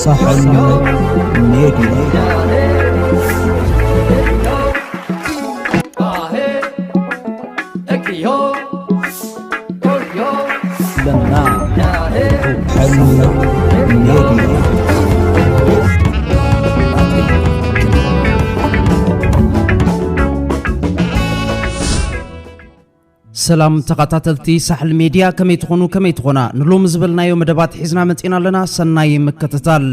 ሳሕል ሜድያ። ለና ሳሕል ሜድያ። ሰላም ተኸታተልቲ ሳሕል ሜድያ፣ ከመይ ትኾኑ፣ ከመይ ትኾና? ንሎሚ ዝበልናዮ መደባት ሒዝና መጺና ኣለና። ሰናይ ምክትታል።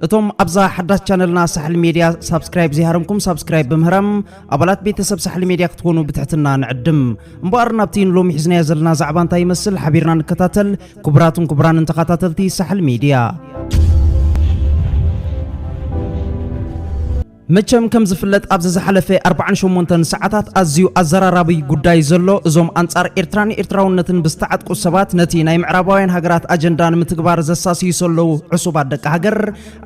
እቶም ኣብዛ ሓዳሽ ቻነልና ሳሕል ሜድያ ሳብስክራይብ ዘይሃረምኩም ሳብስክራይብ ብምህራም ኣባላት ቤተሰብ ሳሕል ሜድያ ክትኾኑ ብትሕትና ንዕድም። እምበኣር ናብቲ ንሎሚ ሒዝናዮ ዘለና ዛዕባ እንታይ ይመስል ሓቢርና ንከታተል። ክቡራትን ክቡራንን ተኸታተልቲ ሳሕል ሜድያ፣ መቸም ከም ዝፍለጥ ኣብዚ ዝሓለፈ ኣርባዓን ሸሞንተን ሰዓታት ኣዝዩ ኣዘራራቢ ጉዳይ ዘሎ፣ እዞም ኣንጻር ኤርትራን ኤርትራውነትን ብዝተዓጥቁ ሰባት ነቲ ናይ ምዕራባውያን ሃገራት ኣጀንዳ ንምትግባር ዘሳስዩ ዘለዉ ዕሱባት ደቂ ሃገር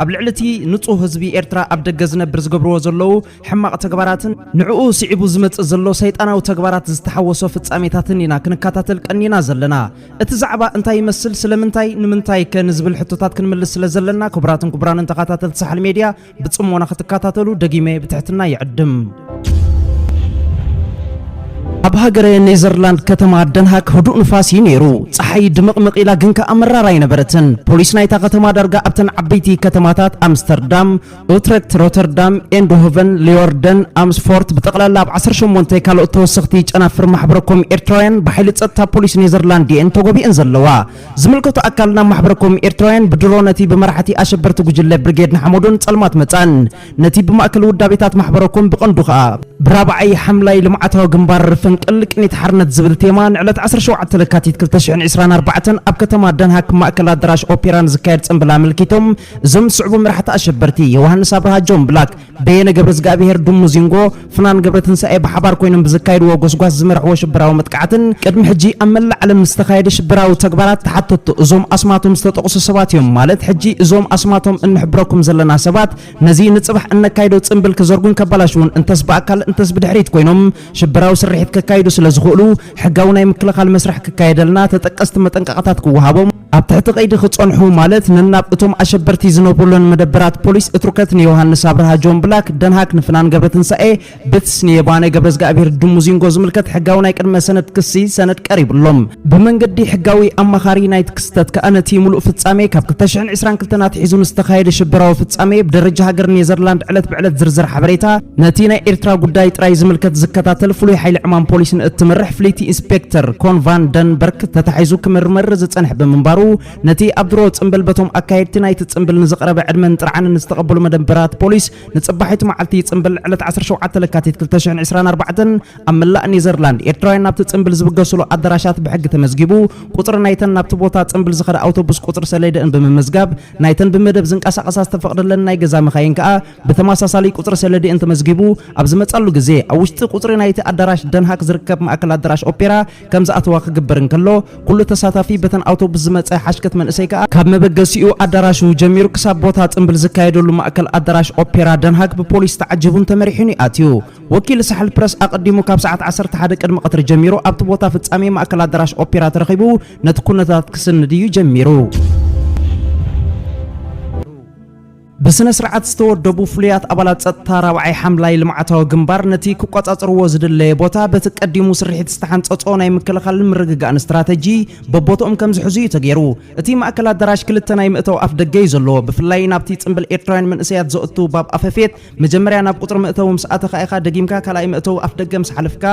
ኣብ ልዕሊ እቲ ንጹህ ህዝቢ ኤርትራ ኣብ ደገ ዝነብር ዝገብርዎ ዘለዉ ሕማቕ ተግባራትን ንዕኡ ስዒቡ ዝመጽእ ዘሎ ሰይጣናዊ ተግባራት ዝተሓወሶ ፍጻሜታትን ኢና ክንከታተል ቀኒና ዘለና። እቲ ዛዕባ እንታይ ይመስል፣ ስለምንታይ፣ ንምንታይ ከ ንዝብል ሕቶታት ክንምልስ ስለ ዘለና፣ ክቡራትን ክቡራንን ተኸታተልቲ ሳሕል ሜድያ፣ ብጽሞና ክትከታተሉ ደጊመ ብትሕትና ይዕድም። ኣብ ሃገረ ኔዘርላንድ ከተማ ደንሃክ ህዱእ ንፋስ እዩ ነይሩ። ጸሓይ ድምቕምቕ ኢላ ግን ከኣ መራር ኣይነበረትን። ፖሊስ ናይታ ከተማ ዳርጋ ኣብተን ዓበይቲ ከተማታት ኣምስተርዳም፣ ኡትረክት፣ ሮተርዳም፣ ኤንድሆቨን፣ ሊዮርደን፣ ኣምስፎርት ብጠቕላላ ኣብ ዓሰርተ ሸሞንተ ካልኦት ተወሰኽቲ ጨናፍር ማሕበረኮም ኤርትራውያን ብሓይሊ ጸጥታ ፖሊስ ኔዘርላንድ እየን ተጎቢአን ዘለዋ። ዝምልከቶ ኣካል ናብ ማሕበረኮም ኤርትራውያን ብድሮ ነቲ ብመራሕቲ ኣሸበርቲ ጉጅለ ብርጌድ ንሓመዱን ጸልማት መጻን ነቲ ብማእከል ውዳቤታት ማሕበረኮም ብቐንዱ ከኣ ብራብዓይ ሓምላይ ልምዓታዊ ግንባር ፈንቅል ቅኒት ሓርነት ዝብል ቴማ ንዕለት ዓሰርተ ሸውዓተ ለካቲት ክልተ ሽሕን ዕስራን ኣርባዕተን ኣብ ከተማ ደንሃክ ማእከል ኣዳራሽ ኦፔራ ንዝካየድ ጽምብል ኣመልኪቶም እዞም ዝስዕቡ መራሕቲ ኣሸበርቲ ዮሃንስ ኣብርሃ ጆን ብላክ፣ በየነ ገብረዝጋብሄር ድሙ ዚንጎ፣ ፍናን ገብረትንሳኤ ብሓባር ኮይኖም ብዘካየድዎ ጎስጓስ ዝመርሕዎ ሽበራዊ መጥቃዕትን ቅድሚ ሕጂ ኣብ መላእ ዓለም ዝተኻየደ ሽበራዊ ተግባራት ተሓተቱ እዞም ኣስማቶም ዝተጠቕሱ ሰባት እዮም። ማለት ሕጂ እዞም ኣስማቶም እንሕብረኩም ዘለና ሰባት ነዚ ንጽባሕ እነካይዶ ጽምብል ክዘርጉን ከባላሽውን እንተስ ብኣካል እንተስ ብድሕሪት ኮይኖም ሽበራዊ ስርሒት ከካይዱ ስለ ዝኽእሉ ሕጋዊ ናይ ምክልኻል መስርሕ ክካየደልና ተጠቀስቲ መጠንቀቕታት ክወሃቦም ኣብ ትሕቲ ቀይዲ ክጸንሑ ማለት ነናብ እቶም ኣሸበርቲ ዝነብሩለን መደበራት ፖሊስ እትርከት ንዮሃንስ ኣብርሃ ጆን ብላክ ደንሃክ ንፍናን ገብረትንሳኤ ብትስ ንየባነ ገብረዝጋብሄር ድሙ ዚንጎ ዝምልከት ሕጋዊ ናይ ቅድመ ሰነድ ክሲ ሰነድ ቀሪብሎም። ብመንገዲ ሕጋዊ ኣማኻሪ ናይቲ ክስተት ከኣ ነቲ ሙሉእ ፍጻሜ ካብ ክልተ ሽሕን ዕስራን ክልተን ኣትሒዙ ንዝተኻየደ ሽበራዊ ፍጻሜ ብደረጃ ሃገር ኔዘርላንድ ዕለት ብዕለት ዝርዝር ሓበሬታ ነቲ ናይ ኤርትራ ጉዳይ ጥራይ ዝምልከት ዝከታተል ፍሉይ ሓይሊ ዕማም ፖሊስ ንእትመርሕ ፍልይቲ ኢንስፔክተር ኮን ቫን ደንበርክ ተታሒዙ ክምርመር ዝጸንሕ ብምንባሩ ነቲ ኣብ ድሮ ጽምብል በቶም ኣካየድቲ ናይቲ ጽምብል ንዝቐረበ ዕድመን ጥርዓንን ዝተቐበሉ መደበራት ፖሊስ ንጽባሒቱ መዓልቲ ጽምብል ዕለት ዓሰርተ ሸውዓተ ለካቲት ክልተ ሽሕን ዕስራን ኣርባዕተን ኣብ መላእ ኔዘርላንድ ኤርትራውያን ናብቲ ጽምብል ዝብገስሉ ኣዳራሻት ብሕጊ ተመዝጊቡ ቁጽሪ ናይተን ናብቲ ቦታ ጽምብል ዝኸዳ ኣውቶቡስ ቁጽሪ ሰሌደአን ብምምዝጋብ ናይተን ብመደብ ዝንቀሳቐሳ ዝተፈቕደለን ናይ ገዛ መኻይን ከኣ ብተመሳሳሊ ቁጽሪ ሰሌደአን ተመዝጊቡ ኣብ ዝመጻሉ ግዜ ኣብ ውሽጢ ቁጽሪ ናይቲ ኣዳራሽ ደንሃክ ዝርከብ ማእከል ኣዳራሽ ኦፔራ ከም ዝኣተዋ ክግበር እንከሎ ኩሉ ተሳታፊ በተን ኣውቶቡስ ዝመጸ ሓሽከት መንእሰይ ከኣ ካብ መበገሲኡ ኣዳራሹ ጀሚሩ ክሳብ ቦታ ጽምብል ዝካየደሉ ማእከል ኣዳራሽ ኦፔራ ደንሃክ ብፖሊስ ተዓጂቡን ተመሪሑን እዩ ኣትዩ። ወኪል ሳሕል ፕረስ ኣቐዲሙ ካብ ሰዓት ዓሰርተ ሓደ ቅድሚ ቀትሪ ጀሚሩ ኣብቲ ቦታ ፍጻሜ ማእከል ኣዳራሽ ኦፔራ ተረኺቡ ነቲ ኩነታት ክስንድ እዩ ጀሚሩ። ብስነ ስርዓት ዝተወደቡ ፍሉያት ኣባላት ጸጥታ ራብዓይ ሓምላይ ልምዓታዊ ግንባር ነቲ ክቆጻጸርዎ ዝድለየ ቦታ በቲ ቀዲሙ ስርሒት ዝተሓንጸጾ ናይ ምክልኻልን ምርግጋእን ስትራተጂ በቦትኦም ከም ዝሕዙ እዩ ተገይሩ። እቲ ማእከል ኣዳራሽ ክልተ ናይ መእተዊ ኣፍ ደገ እዩ ዘለዎ። ብፍላይ ናብቲ ጽምብል ኤርትራውያን መንእሰያት ዘእቱ ባብ ኣፈፌት መጀመርያ ናብ ቁጽሪ መእተዊ ምስ ኣተኻ ኢኻ ደጊምካ ካልኣይ መእተዊ ኣፍ ደገ ምስ ሓለፍካ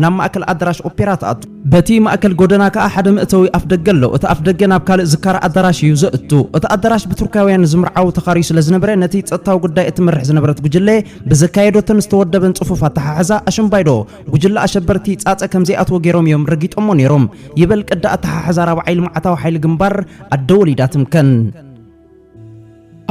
ናብ ማእከል ኣዳራሽ ኦፔራ ትኣቱ። በቲ ማእከል ጎደና ከኣ ሓደ መእተዊ ኣፍ ደገ ኣሎ። እቲ ኣፍ ደገ ናብ ካልእ ዝካረ ኣዳራሽ እዩ ዘእቱ። እቲ ኣዳራሽ ብቱርካውያን ዝምርዓው ተኻርዩ ስለ ዝነበረ ነቲ ጸጥታዊ ጉዳይ እትመርሕ ዝነበረት ጉጅለ ብዘካየደቶን ዝተወደበን ጽፉፍ ኣተሓሕዛ ኣሽምባይዶ ጉጅለ ኣሸበርቲ ጻጸ ከም ዘይኣትዎ ገይሮም እዮም ረጊጦሞ ነይሮም። ይበል ቅዲ ኣተሓሕዛ ራብዓይ ልምዓታዊ ሓይሊ ግንባር ኣደ ወሊዳ ትምከን።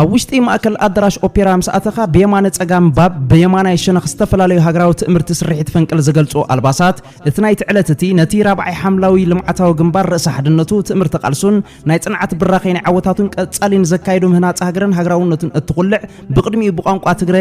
ኣብ ውሽጢ ማእከል ኣዳራሽ ኦፔራ ምስ ኣተኻ ብየማነ ጸጋም ባብ ብየማናይ ሸነኽ ዝተፈላለዩ ሃገራዊ ትእምርቲ ስርሒት ፈንቅል ዝገልጹ ኣልባሳት እቲ ናይቲ ዕለት እቲ ነቲ ራብዓይ ሓምላዊ ልምዓታዊ ግንባር ርእሰ ሓድነቱ ትእምርቲ ቃልሱን ናይ ጽንዓት ብራኸ ናይ ዓወታቱን ቀጻሊ ንዘካየዱ ምህናጽ ሃገርን ሃገራውነቱን እትኹልዕ ብቕድሚኡ ብቋንቋ ትግረ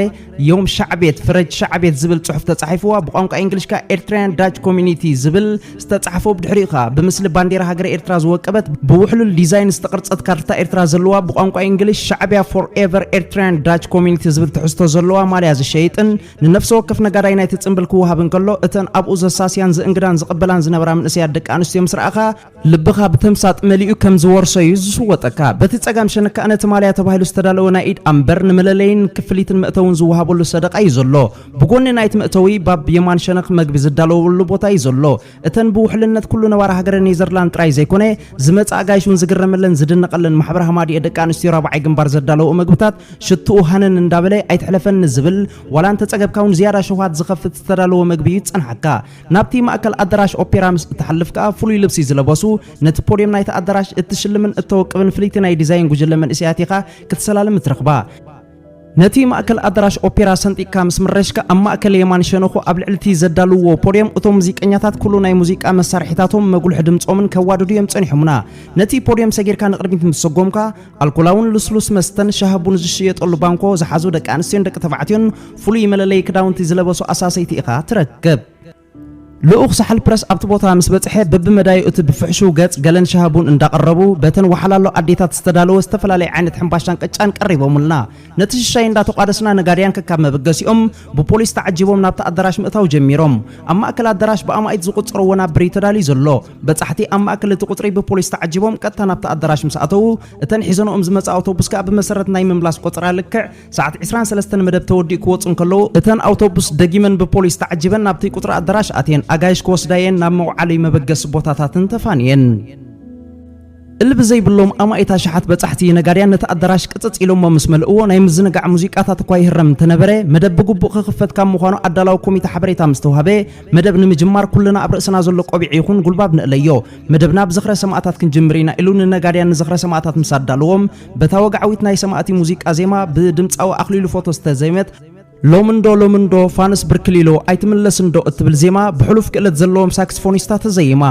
ዮም ሻዕቤት ፍረጅ ሻዕቤት ዝብል ጽሑፍ ተጻሒፍዋ ብቋንቋ እንግሊሽ ከኣ ኤርትራያን ዳች ኮሚኒቲ ዝብል ዝተጻሕፎ ብድሕሪኡ ከኣ ብምስሊ ባንዴራ ሃገረ ኤርትራ ዝወቀበት ብውሕሉል ዲዛይን ዝተቐርጸት ካርታ ኤርትራ ዘለዋ ብቋንቋ እንግሊሽ ሻዕብያ Forever Eritrean Dutch Community ዝብል ትሕዝቶ ዘለዋ ማልያ ዝሸይጥን ንነፍሲ ወከፍ ነጋዳይ ናይቲ ጽምብል ክወሃብ እንከሎ፣ እተን ኣብኡ ዘሳስያን ዝእንግዳን ዝቕበላን ዝነበራ መንእሰያት ደቂ ኣንስትዮ ምስ ረኣኻ፣ ልብኻ ብተምሳጥ መሊኡ ከም ዝወርሶ እዩ ዝስወጠካ። በቲ ጸጋም ሸነኽ ከኣ ነቲ ማልያ ተባሂሉ ዝተዳለወ ናይ ኢድ ኣምበር ንመለለይን ክፍሊትን መእተውን ዝወሃበሉ ሰደቓ እዩ ዘሎ። ብጎኒ ናይቲ መእተዊ ባብ የማን ሸነኽ መግቢ ዝዳለወሉ ቦታ እዩ ዘሎ። እተን ብውሕልነት ኩሉ ነባሪ ሃገረ ኔዘርላንድ ጥራይ ዘይኮነ፣ ዝመጽእ ኣጋይሽ እውን ዝግረመለን ዝድነቐለን ማሕበር ሃማድኤ ደቂ ኣንስትዮ ራብዓይ ግንባር ዘዳለወኦ መግብታት ሽትኡ ሃነን እንዳበለ ኣይትሕለፈኒ ዝብል፣ ዋላ እንተጸገብካ እውን ዝያዳ ሸውሃት ዝኸፍት ዝተዳለወ መግቢ እዩ ዝጸንሓካ። ናብቲ ማእከል ኣዳራሽ ኦፔራ ምስ እትሓልፍ ከኣ ፍሉይ ልብሲ ዝለበሱ፣ ነቲ ፖድየም ናይቲ ኣዳራሽ እትሽልምን እተወቅብን ፍልይቲ ናይ ዲዛይን ጉጅለ መንእሰያት ኢኻ ክትሰላልም እትረኽባ። ነቲ ማእከል ኣዳራሽ ኦፔራ ሰንጢቕካ ምስ ምረሽካ፣ ኣብ ማእከል የማን ሸነኹ ኣብ ልዕሊ እቲ ዘዳልውዎ ፖድየም፣ እቶም ሙዚቀኛታት ኩሉ ናይ ሙዚቃ መሳርሒታቶም መጉልሒ ድምጾምን ከዋድዱ እዮም ጸኒሖምና። ነቲ ፖድየም ሰጊርካ ንቕድሚት ምስ ሰጎምካ፣ ኣልኮላውን ልስሉስ መስተን ሻሂ ቡን ዝሽየጠሉ ባንኮ ዝሓዙ ደቂ ኣንስትዮን ደቂ ተባዕትዮን ፍሉይ መለለዪ ክዳውንቲ ዝለበሱ ኣሳሰይቲ ኢኻ ትረክብ። ልኡኽ ሳሕል ፕረስ ኣብቲ ቦታ ምስ በጽሐ፣ በብመዳዩ እቲ ብፍሕሹው ገጽ ገለን ሻሂ ቡን እንዳቐረቡ፣ በተን ወሓላሎ ኣዴታት ዝተዳለወ ዝተፈላለየ ዓይነት ሕምባሻን ቅጫን ቀሪቦምልና። ነቲ ሽሻይ እንዳተቋደስና፣ ነጋድያን ከካብ መበገሲኦም ብፖሊስ ተዓጂቦም ናብቲ ኣዳራሽ ምእታው ጀሚሮም። ኣብ ማእከል ኣዳራሽ ብኣማኢት ዝቑጸሩ ወናብር እዩ ተዳልዩ ዘሎ። በጻሕቲ ኣብ ማእከል እቲ ቁጽሪ ብፖሊስ ተዓጂቦም ቀጥታ ናብቲ ኣዳራሽ ምስ ኣተዉ፣ እተን ሒዘንኦም ዝመጻ ኣውቶቡስ ከኣ ብመሰረት ናይ ምምላስ ቆጸራ ልክዕ ሰዓት ዕስራን ሰለስተን መደብ ተወዲኡ ክወጹ እንከለዉ፣ እተን ኣውቶቡስ ደጊመን ብፖሊስ ተዓጂበን ናብቲ ቁጽሪ ኣዳራሽ ኣትየን፣ ኣጋይሽ ክወስዳ እየን ናብ መውዓሊ መበገሲ ቦታታትን ተፋንየን። እልቢ ዘይብሎም ኣማኢት ኣሽሓት በጻሕቲ ነጋድያን ነቲ ኣዳራሽ ቅጽጽ ኢሎሞ ምስ መልእዎ፣ ናይ ምዝንጋዕ ሙዚቃታት እኳ ይህረም እንተነበረ፣ መደብ ብግቡእ ክኽፈት ካብ ምዃኑ ኣዳላዊ ኮሚተ ሓበሬታ ምስ ተዋህበ፣ መደብ ንምጅማር ኩልና ኣብ ርእስና ዘሎ ቆቢዕ ይኹን ጉልባብ ንእለዮ። መደብና ብዝኽረ ሰማእታት ክንጅምር ኢና ኢሉ ንነጋድያን ንዝኽረ ሰማእታት ምስ ኣዳለዎም፣ በታ ወግዓዊት ናይ ሰማእቲ ሙዚቃ ዜማ ብድምጻዊ ኣኽሊሉ ፎቶ ዝተዘየመት ሎምንዶ ሎምንዶ ፋንስ ብርክሊሎ ኣይትምለስንዶ እትብል ዜማ ብሕሉፍ ክእለት ዘለዎም ሳክስፎኒስታ ተዘይማ።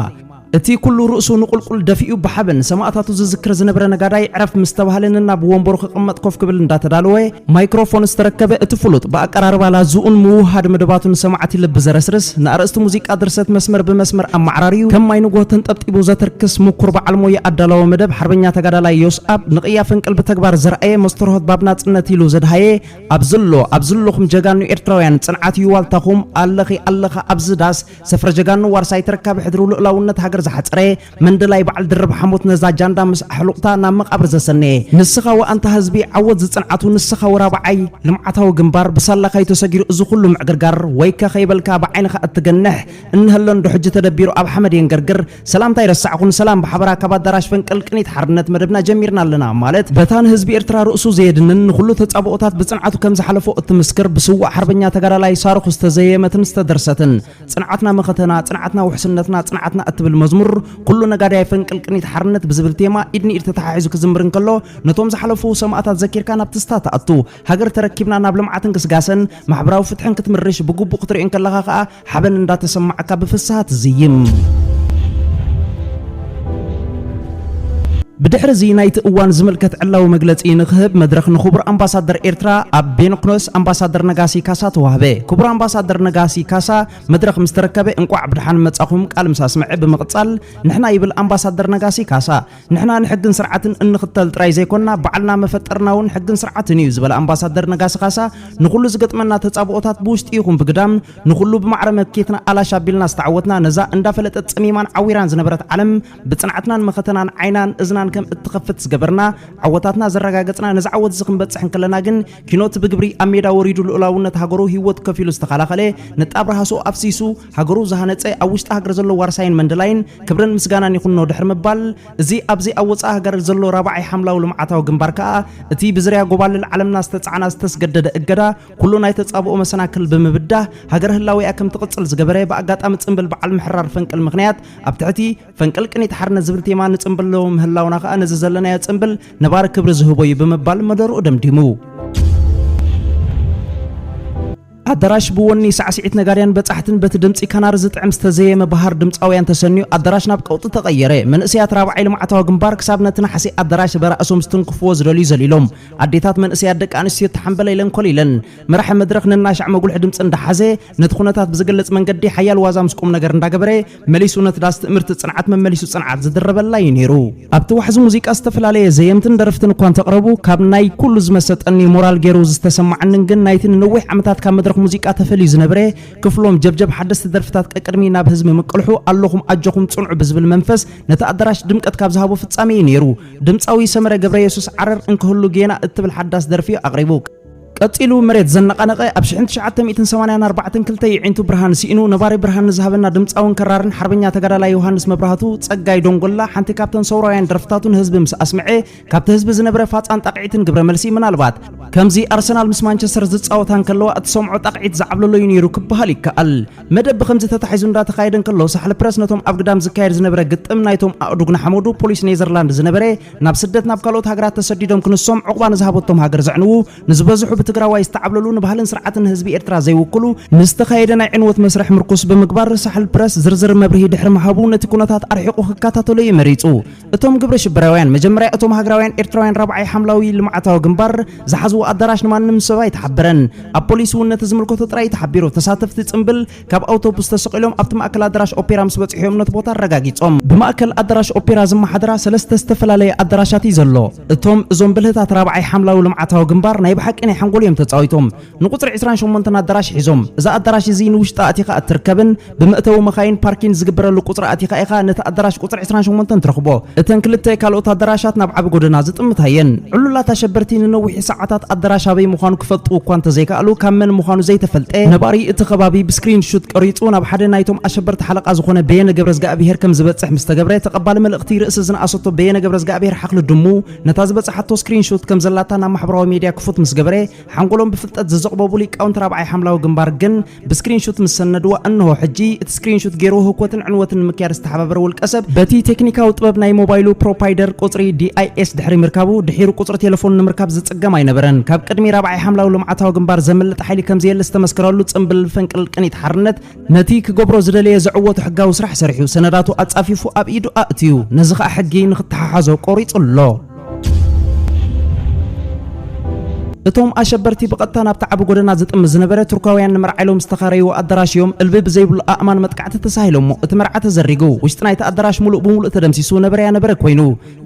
እቲ ኩሉ ርእሱ ንቁልቁል ደፊኡ ብሓበን ሰማእታቱ ዝዝክር ዝነበረ ነጋዳይ ዕረፍ ምስ ተባህለ፣ ነናብ ወንበሩ ክቕመጥ ኮፍ ክብል እንዳተዳለወ፣ ማይክሮፎን ዝተረከበ እቲ ፍሉጥ፣ ብኣቀራርባ ላዝኡን ምውህሃድ መደባቱን ሰማዕቲ ልቢ ዘረስርስ፣ ንኣርእስቲ ሙዚቃ ድርሰት መስመር ብመስመር ኣመዓራርዩ፣ ከም ማይ ንጎህ ተንጠብጢቡ ዘተርክስ ምኩር በዓል ሞያ ኣዳላዊ መደብ ሓርበኛ ተጋዳላይ ዮስኣብ፣ ንቅያ ፈንቅል ብተግባር ዘርኣየ፣ መስተርሆት ባብ ናጽነት ኢሉ ዘድሃየ፣ ኣብ ዝሎ፣ ኣብ ዝሎኹም ጀጋኑ ኤርትራውያን፣ ጽንዓት እዩ ዋልታኹም፣ ኣለኺ ኣለኻ ኣብዚ ዳስ፣ ሰፍረ ጀጋኑ ዋርሳይ ተረካቢ ሕድሩ ልኡላውነት ሃገር ዝሓጸረ፣ መንደላይ በዓል ድርብ ሓሞት ነዛ ጃንዳ ምስ ኣሕሉቕታ ናብ መቓብር ዘሰነየ። ንስኻ ወኣንታ ህዝቢ ዓወት ዝጽንዓቱ፣ ንስኻ ወራብዓይ ልምዓታዊ ግንባር፣ ብሳላኻ እዩ ተሰጊሩ እዚ ኩሉ ምዕግርጋር፣ ወይከ ከይበልካ ብዓይንኻ እትገንሕ፣ እንሀሎ እንዶ ሕጂ ተደቢሩ ኣብ ሓመድ የንገርግር። ሰላምታ ኣይረሳዕኩን፣ ሰላም ብሓበራ ካብ ኣዳራሽ ፈንቅል ቅኒት ሓርነት መደብና ጀሚርና ኣለና፣ ማለት በታ ንህዝቢ ኤርትራ ርእሱ ዘየድንን ንኹሉ ተጻብኦታት ብጽንዓቱ ከም ዝሓለፎ እትምስክር ብስዉእ ሓርበኛ ተጋዳላይ ሳርኹ ዝተዘየመትን ዝተደርሰትን ጽንዓትና መኸተና፣ ጽንዓትና ውሕስነትና፣ ጽንዓትና እትብል መዝሙር ኩሉ ነጋዳይ ፈንቅል ቅኒት ሓርነት ብዝብል ቴማ ኢድ ንኢድ ተተሓሒዙ ክዝምር እንከሎ፣ ነቶም ዝሓለፉ ሰማእታት ዘኪርካ ናብ ትስታ ትኣቱ። ሃገር ተረኪብና ናብ ልምዓትን ግስጋሰን ማሕበራዊ ፍትሕን ክትምርሽ ብግቡእ ክትሪኦ እንከለኻ ከኣ ሓበን እንዳተሰማዓካ ብፍስሃ ትዝይም። ብድሕሪ እዚ ናይቲ እዋን ዝምልከት ዕላዊ መግለጺ ንክህብ መድረኽ ንክቡር ኣምባሳደር ኤርትራ ኣብ ቤንክኖስ ኣምባሳደር ነጋሲ ካሳ ተዋህበ። ክቡር ኣምባሳደር ነጋሲ ካሳ መድረኽ ምስ ተረከበ፣ እንቋዕ ብደሓን መጻኹም ቃል ምስ ኣስምዐ ብምቕጻል፣ ንሕና ይብል ኣምባሳደር ነጋሲ ካሳ፣ ንሕና ንሕግን ስርዓትን እንኽተል ጥራይ ዘይኮንና፣ ባዕልና መፈጠርና እውን ሕግን ስርዓትን እዩ ዝበለ ኣምባሳደር ነጋሲ ካሳ፣ ንኹሉ ዝገጥመና ተጻብኦታት ብውሽጢ ይኹን ብግዳም፣ ንኹሉ ብማዕረ መክየትና ኣላሽ ኣቢልና ዝተዓወትና፣ ነዛ እንዳፈለጠት ጸሚማን ዓዊራን ዝነበረት ዓለም ብጽንዓትናን መኸተናን ዓይናን እዝናን ከም እትኸፍት ዝገበርና፣ ዓወታትና ዘረጋገጽና፣ ነዚ ዓወት እዚ ክንበጽሕ እንከለና ግን፣ ኪኖት ብግብሪ ኣብ ሜዳ ወሪዱ ልኡላውነት ሃገሩ ህይወት ከፊሉ ዝተኸላኸለ፣ ነጣብ ረሃሶ ኣፍሲሱ ሃገሩ ዝሃነጸ፣ ኣብ ውሽጢ ሃገር ዘሎ ዋርሳይን መንደላይን ክብርን ምስጋናን ይኹኖ ድሕሪ ምባል፣ እዚ ኣብዚ ኣብ ወጻኢ ሃገር ዘሎ ራብዓይ ሓምላዊ ልምዓታዊ ግንባር ከኣ፣ እቲ ብዝርያ ጎባልል ዓለምና ዝተጻዕና ዝተስገደደ እገዳ፣ ኩሉ ናይ ተጻብኦ መሰናክል ብምብዳህ፣ ሃገር ህላዌኣ ከም ትቕጽል ዝገበረ፣ ብኣጋጣሚ ጽምብል በዓል ምሕራር ፈንቅል ምኽንያት፣ ኣብ ትሕቲ ፈንቅል ቅኒት ሓርነት ዝብል ቴማ ንጽምብሎ ምህላውና ከኣ፣ ነዚ ዘለናዮ ጽምብል ነባሪ ክብሪ ዝህቦ እዩ ብምባል መደርኡ ደምዲሙ። ኣዳራሽ ብወኒ ሳዕስዒት ነጋድያን በጻሕትን በቲ ድምጺ ካናሪ ዝጥዕም ዝተዘየመ ባህር ድምጻውያን ተሰንዩ ኣዳራሽ ናብ ቀውጢ ተቐየረ። መንእሰያት ራብዓይ ልምዓታዊ ግንባር ክሳብ ነቲ ነሓሴ ኣዳራሽ በራእሶም ዝትንክፍዎ ዝደልዩ ዘሊሎም። ኣዴታት መንእሰያት ደቂ ኣንስትዮ ተሓንበለ ኢለን ኮሊለን። መራሒ መድረኽ ነናሻዕ መጉልሒ ድምጺ እንዳሓዘ ነቲ ኩነታት ብዝገልጽ መንገዲ ሓያል ዋዛ ምስ ቁም ነገር እንዳገበረ መሊሱ ነቲ ዳስ ትእምርቲ ጽንዓት መመሊሱ ጽንዓት ዝድረበላ እዩ ነይሩ። ኣብቲ ዋሕዚ ሙዚቃ ዝተፈላለየ ዘየምትን ደረፍትን እኳ እንተቕረቡ፣ ካብ ናይ ኩሉ ዝመሰጠኒ ሞራል ገይሩ ዝተሰማዓንን ግን ናይቲ ንነዊሕ ዓመታት ካብ መድረኽ ሙዚቃ ተፈልዩ ዝነበረ ክፍሎም ጀብጀብ ሓደስቲ ደርፍታት ቀቅድሚ ናብ ህዝቢ ምቅልሑ ኣለኹም ኣጆኹም ጽንዑ ብዝብል መንፈስ ነቲ ኣዳራሽ ድምቀት ካብ ዝሃቦ ፍጻሜ እዩ ነይሩ። ድምጻዊ ሰመረ ገብረየሱስ ዓረር እንክህሉ ጌና እትብል ሓዳስ ደርፊ ኣቕሪቡ። ቀጺሉ መሬት ዘነቓነቐ ኣብ ሽሕን ትሽዓተ ሚእትን ሰማንያን ኣርባዕተን ክልተ ይዒንቱ ብርሃን ስኢኑ ነባሪ ብርሃን ንዝሃበና ድምጻውን ከራርን ሓርበኛ ተጋዳላይ ዮሃንስ መብራህቱ ጸጋይ ዶንጎላ ሓንቲ ካብተን ሰውራውያን ደርፍታቱ ንህዝቢ ምስ ኣስምዐ ካብቲ ህዝቢ ዝነበረ ፋጻን ጣቕዒትን ግብረ መልሲ ምናልባት ከምዚ ኣርሰናል ምስ ማንቸስተር ዝጻወታ እንከለዋ እትሰምዖ ጣቕዒት ዝዓብለሎ እዩ ነይሩ ክበሃል ይከኣል። መደብ ብኸምዚ ተታሒዙ እንዳተኻየደ እንከሎ ሳሕል ፕረስ ነቶም ኣብ ግዳም ዝካየድ ዝነበረ ግጥም ናይቶም ኣእዱግ ንሓመዱ ፖሊስ ኔዘርላንድ ዝነበረ ናብ ስደት ናብ ካልኦት ሃገራት ተሰዲዶም ክንሶም ዕቑባ ንዝሃበቶም ሃገር ዘዕንዉ ንዝበዝሑ ብትግራዋይ ዝተዓብለሉ ንባህልን ስርዓትን ህዝቢ ኤርትራ ዘይውክሉ ንዝተኻየደ ናይ ዕንወት መስርሕ ምርኩስ ብምግባር ሳሕል ፕረስ ዝርዝር መብርሂ ድሕሪ ምሃቡ ነቲ ኩነታት ኣርሒቑ ክከታተሎ እዩ መሪጹ። እቶም ግብረ ሽበራውያን መጀመርያ እቶም ሃገራውያን ኤርትራውያን ራብዓይ ሓምላዊ ልምዓታዊ ግንባር ዝሓዝዎ ኣዳራሽ ንማንም ሰብ ኣይተሓበረን። ኣብ ፖሊስ እውን ነቲ ዝምልከቶ ጥራይ ተሓቢሩ። ተሳተፍቲ ጽምብል ካብ ኣውቶቡስ ተሰቒሎም ኣብቲ ማእከል ኣዳራሽ ኦፔራ ምስ በጽሑ እዮም ነቲ ቦታ ኣረጋጊጾም። ብማእከል ኣዳራሽ ኦፔራ ዝመሓደራ ሰለስተ ዝተፈላለየ ኣዳራሻት እዩ ዘሎ። እቶም እዞም ብልህታት ራብዓይ ሓምላዊ ልምዓታዊ ግንባር ናይ ብሓቂ ናይ ሓንጎል እዮም ተጻዊቶም። ንቁጽሪ ዕስራን ሸሞንተን ኣዳራሽ ሒዞም። እዛ ኣዳራሽ እዚ ንውሽጣ ኣቲኻ እትርከብን ብመእተዊ መኻይን ፓርኪን ዝግበረሉ ቁጽሪ ኣቲኻ ኢኻ ነቲ ኣዳራሽ ቁጽሪ ዕስራን ሸሞንተን ትረኽቦ። እተን ክልተ ካልኦት ኣዳራሻት ናብ ዓቢ ጎደና ዝጥምታ እየን። ዕሉላት ኣሸበርቲ ንነዊሕ ሰዓታት ኣዳራሽ ኣበይ ምዃኑ ክፈልጡ እኳ እንተዘይከኣሉ ካብ መን ምዃኑ ዘይተፈልጠ ነባሪ እቲ ከባቢ ብስክሪን ሹት ቀሪጹ ናብ ሓደ ናይቶም ኣሸበርቲ ሓለቓ ዝኾነ በየነ ገብረዝጋኣብሄር ከም ዝበጽሕ ምስ ተገብረ ተቐባሊ መልእኽቲ ርእሲ ዝነኣሰቶ በየነ ገብረዝጋኣብሄር ሓኽሊ ድሙ ነታ ዝበጽሓቶ ስክሪን ሹት ከም ዘላታ ናብ ማሕበራዊ ሜድያ ክፉት ምስ ገበረ ሓንጎሎም ብፍልጠት ዝዘቕበቡ ሊቃውንቲ ራብዓይ ሓምላዊ ግንባር ግን ብስክሪንሹት ምስ ሰነድዋ እንሆ ሕጂ እቲ ስክሪንሹት ገይሩ ህኮትን ዕንወትን ንምክያድ ዝተሓባበረ ውልቀ ሰብ በቲ ቴክኒካዊ ጥበብ ናይ ሞባይሉ ፕሮፓይደር ቁፅሪ ዲ ኣይ ኤስ ድሕሪ ምርካቡ ድሒሩ ቁፅሪ ቴሌፎን ንምርካብ ዝፅገም ኣይነበረን። ካብ ቅድሚ ራብዓይ ሓምላዊ ልምዓታዊ ግንባር ዘምልጥ ሓይሊ ከምዘየለ ዝተመስከረሉ ፅምብል ፈንቅል ቅኒት ሓርነት ነቲ ክገብሮ ዝደለየ ዘዕወቱ ሕጋዊ ስራሕ ሰሪሑ ሰነዳቱ ኣፃፊፉ ኣብ ኢዱ ኣእትዩ ነዚ ከዓ ሕጊ ንክተሓሓዞ ቆሪፁ ኣሎ። እቶም ኣሸበርቲ ብቐጥታ ናብቲ ዓቢ ጎደና ዝጥምት ዝነበረ ቱርካውያን ንመርዓ ኢሎም ዝተኻረይዎ ኣዳራሽ እዮም እልቢ ብዘይብሉ ኣእማን መጥቃዕቲ ተሳሂሎሞ እቲ መርዓ ተዘሪጉ። ውሽጢ ናይቲ ኣዳራሽ ሙሉእ ብሙሉእ ተደምሲሱ ነበረያ ነበረ ኮይኑ።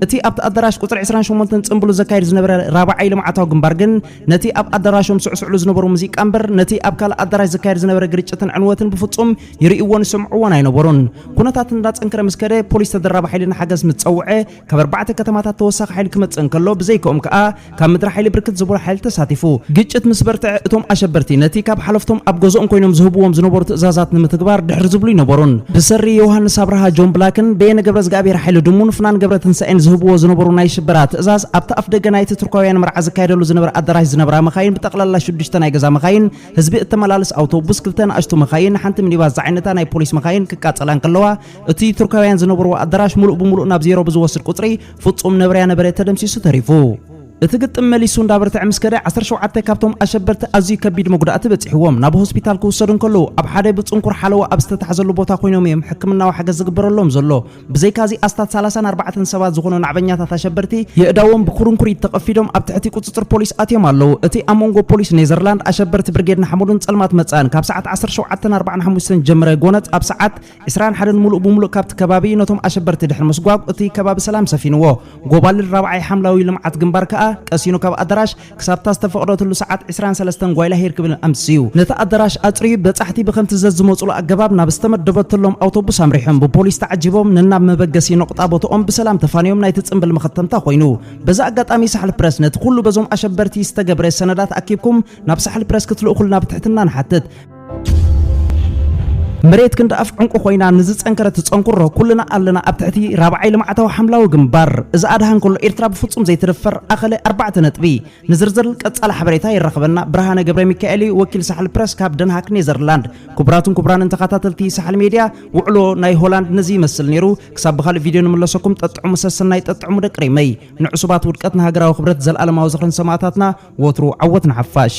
እቲ ኣብቲ ኣዳራሽ ቁጽሪ ዕስራን ሸሞንተን ጽምብሉ ዘካይድ ዝነበረ ራብዓይ ልምዓታዊ ግንባር ግን ነቲ ኣብ ኣዳራሾም ስዕስዕሉ ዝነበሩ ሙዚቃ እምበር ነቲ ኣብ ካልእ ኣዳራሽ ዝካየድ ዝነበረ ግርጭትን ዕንወትን ብፍጹም ይርእይዎን ይሰምዕዎን ኣይነበሩን። ኩነታት እንዳጸንከረ ምስ ከደ ፖሊስ ተደራቢ ሓይሊ ንሓገዝ ምስ ጸውዐ ካብ ኣርባዕተ ከተማታት ተወሳኺ ሓይሊ ክመጽእ እንከሎ ብዘይክኦም ከኣ ካብ ምድሪ ሓይሊ ብርክት ዝበሉ ሓይሊ ተሳቲፉ። ግጭት ምስ በርትዐ እቶም ኣሸበርቲ ነቲ ካብ ሓለፍቶም ኣብ ገዝኦም ኮይኖም ዝህብዎም ዝነበሩ ትእዛዛት ንምትግባር ድሕር ዝብሉ ይነበሩን። ብሰሪ ዮሃንስ ኣብርሃ ጆን ብላክን በየነ ገብረዝጋብሔር ሓይሊ ድሙን ፍናን ገብረትንሳኤን ዝህብዎ ዝነበሩ ናይ ሽበራ ትእዛዝ ኣብቲ ኣፍ ደገ ናይቲ ቱርካውያን መርዓ ዝካየደሉ ዝነበረ ኣዳራሽ ዝነብራ መኻይን ብጠቕላላ ሽዱሽተ ናይ ገዛ መኻይን ህዝቢ እተመላልስ ኣውቶቡስ ክልተ ንኣሽቱ መኻይን ሓንቲ ሚኒባስ ዝዓይነታ ናይ ፖሊስ መኻይን ክቃጸላ እንከለዋ እቲ ቱርካውያን ዝነብርዎ ኣዳራሽ ሙሉእ ብሙሉእ ናብ ዜሮ ብዝወስድ ቁጽሪ ፍጹም ነበረያ ነበረ ተደምሲሱ ተሪፉ። እቲ ግጥም መሊሱ እንዳበርትዐ ምስ ከደ ዓሰርተ ሸውዓተ ካብቶም ኣሸበርቲ ኣዝዩ ከቢድ መጉዳእቲ በጺሕዎም ናብ ሆስፒታል ክውሰዱ እንከለዉ ኣብ ሓደ ብጽንኩር ሓለዋ ኣብ ዝተታሕዘሉ ቦታ ኮይኖም እዮም ሕክምናዊ ሓገዝ ዝግበረሎም ዘሎ። ብዘይካዚ ኣስታት ሰላሳን ኣርባዕተን ሰባት ዝኾኑ ናዕበኛታት ኣሸበርቲ የእዳዎም ብኩርንኩሪት ተቐፊዶም ኣብ ትሕቲ ቁጽጽር ፖሊስ ኣትዮም ኣለዉ። እቲ ኣብ መንጎ ፖሊስ ኔዘርላንድ ኣሸበርቲ ብርጌድ ንሓመዱን ጸልማት መጻእን ካብ ሰዓት ዓሰርተ ሸውዓተን ኣርባዓን ሓሙሽተን ጀምረ ጎነጽ ኣብ ሰዓት ዕስራን ሓደን ሙሉእ ብሙሉእ ካብቲ ከባቢ ነቶም ኣሸበርቲ ድሕሪ ምስጓግ እቲ ከባቢ ሰላም ሰፊንዎ። ጎባልል ራብዓይ ሓምላዊ ልምዓት ግንባር ከኣ ቀሲኑ ካብ ኣዳራሽ ክሳብታ ዝተፈቕደትሉ ሰዓት ዕስራን ሰለስተን ጓይላ ሄር ክብል ኣምስዩ። ነቲ ኣዳራሽ ኣጽርዩ በጻሕቲ ብኸምቲ ዘዝመጹሉ ኣገባብ ናብ ዝተመደበትሎም ኣውቶቡስ ኣምሪሖም ብፖሊስ ተዓጂቦም ነናብ መበገሲ ነቑጣ ቦትኦም ብሰላም ተፋንዮም ናይቲ ጽምብል መኸተምታ ኮይኑ። በዚ ኣጋጣሚ ሳሕል ፕረስ ነቲ ኩሉ በዞም ኣሸበርቲ ዝተገብረ ሰነዳት ኣኪብኩም ናብ ሳሕል ፕረስ ክትልእኹልና ብትሕትና ንሓትት። መሬት ክንዲ ኣፍ ዕንቁ ኮይና ንዝጸንከረት ትጸንኩሮ ኩልና ኣለና ኣብ ትሕቲ ራብዓይ ልምዓታዊ ሓምላዊ ግንባር። እዚ ኣድሃ እንከሎ ኤርትራ ብፍጹም ዘይትደፈር ኣኸለ ኣርባዕተ ነጥቢ። ንዝርዝር ቀጻሊ ሓበሬታ የራኽበና። ብርሃነ ገብረ ሚካኤል እዩ፣ ወኪል ሳሕል ፕረስ ካብ ደንሃክ ኔዘርላንድ። ክቡራትን ክቡራንን ተኸታተልቲ ሳሕል ሜድያ፣ ውዕሎ ናይ ሆላንድ ነዚ ይመስል ነይሩ። ክሳብ ብኻልእ ቪድዮ ንምለሰኩም ጠጥዑሙ ሰሰናይ ጠጥዑሙ ደቂ ሪመይ። ንዕሱባት ውድቀት ንሃገራዊ ክብረት ዘልኣለማዊ ዝኽርን ሰማእታትና ወትሩ ዓወት ንሓፋሽ።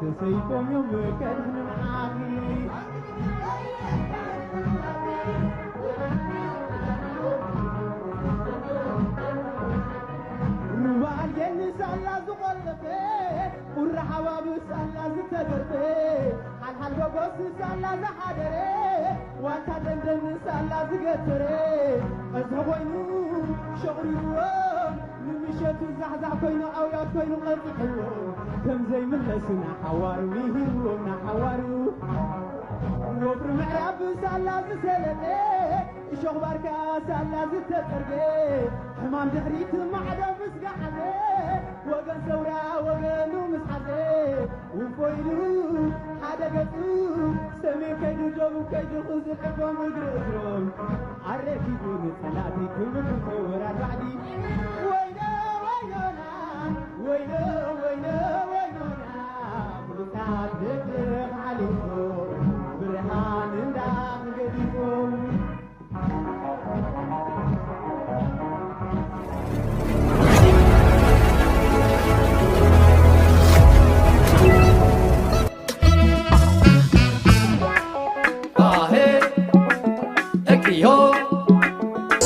ተሰይፎም እዮም ከድሕኑ ንዓኺ። ሩባ ኣልጌን ሳላ ዝቖለፈ፣ ቁሪ ሓባብ ሳላ ዝተገርፈ፣ ሓልሓል ጎጎስ ሳላ ዝሓደረ፣ ዋልታ ደንደን ሳላ ዝገተረ፣ ቀዝሒ ኮይኑ ሸቑሪርዎ፣ ንምሸቱ ዛሕዛሕ ኮይኑ ኣውያት ኮይኑ ቀፂሕዎ፣ ከም ዘይምለሱ ንሓዋሩ ምሂርዎም ንሓዋሩ። ወፍሪ ምዕራብ ሳላ ዝሰለጠ፣ እሾኽ ባርካ ሳላ ዝተፀርገ፣ ሕማም ድሕሪት ማዕዶ ምስ ገሓዘ፣ ወገን ሰውራ ወገኑ ምስ ሓዘ፣ ውፎ ኢሉ ሓደ ገጹ፣ ሰሜን ከይዱ ደቡብ ከይዱ ክዝልዕቦም እግሪ እግሮም ኣረኪቡ ንጸላእቲ ክምክቶ ወራር ባዕዲ። ወይነ ወይኖና፣ ወይነ ወይነ ወይኖና፣ ብሉጻት ደድኽ ሓሊፎም ብርሃን እንዳኽ ገዲፎም።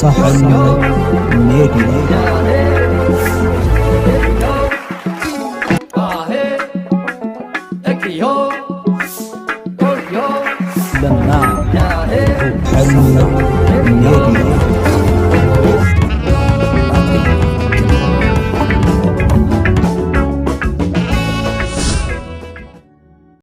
ሳሕል ሜድያ። ለና ሳሕል ሜድያ።